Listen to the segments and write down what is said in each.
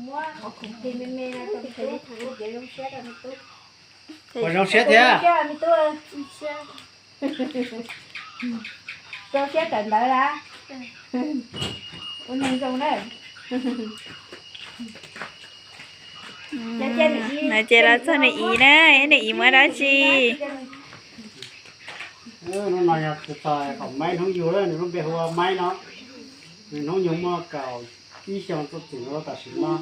Ua zoo siab thiab. Zoo siab kawm ntawv lawm. Ua neeg zoo na. No ces los txog nws ib na, nws ib muab dab tsi? Hnub no yog tus txog kom Maib hnub yug, nws lub npe hu ua Maib no. Nws hnub nyoog muaj kaum ib xyoos txog txim no tam sim no.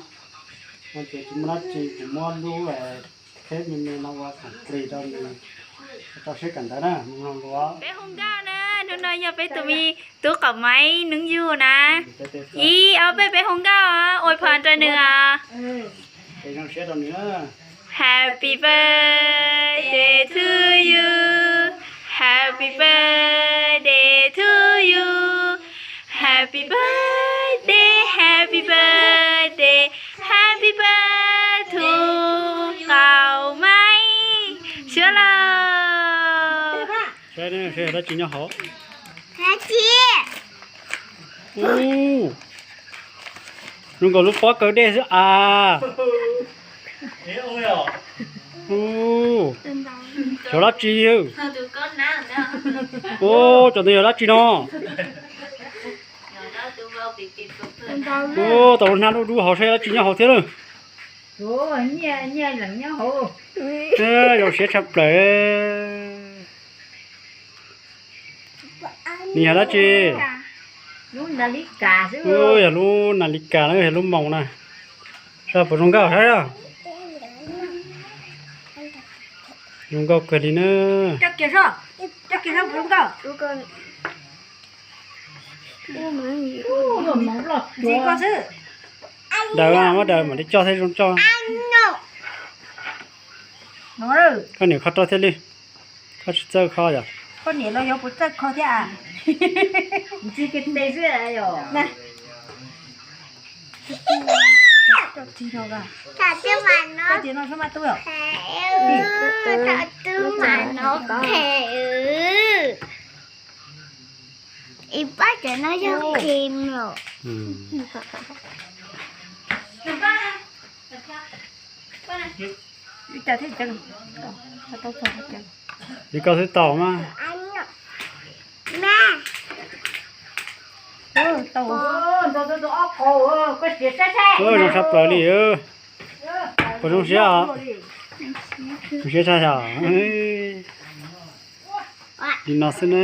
No ces tsis muaj dab tsi, kuv muab lub teb me me no ua khoom plig rau nws, rau siab kawm ntawv na, nws mloog dua. Peb hu nkauj na, hnub no yog peb tus me tub Qaum Maib hnub yug na. Ib ob peb, peb hu nkauj os, ua phooj rau nws os. Happy birthday to you. Happy birthday to you. Happy birthday, happy birthday, happy birthday to Qaum Maib. Suav lawm. Saib seb yog dab tsi nyob hauv. Ub, zoo nkaus lub pob kawg dej xwb as. Ub, xyov dab tsi. Ub, cov ntawd yog dab tsi no? Ub, tau lub hnab dub dub hauv, saib yog dab tsi nyob hauv thiab lawm. Zoo siab tshaj plaws. Nws yog dab tsi? Yog lub nas li kas na, yog lub moos na. Saib puas zoo nkauj saib. Zoo nkauj kawg li na. Daws, muab daws mam li coj thiab zoo coj. Koj niam kho rau thiaj li. Koj tsis txawj kho yom? Koj niam los yog puas txawj kho thiab a? Ntxiv kiag tes xwb yom. Koj tias no sab maj tub yom? Ib pab cov no yog kheem los. Li koj xwb tau mas. Zoo sab plaws li. Puas zoo siab os? Zoo siab tshaj yom. Li no xwb na.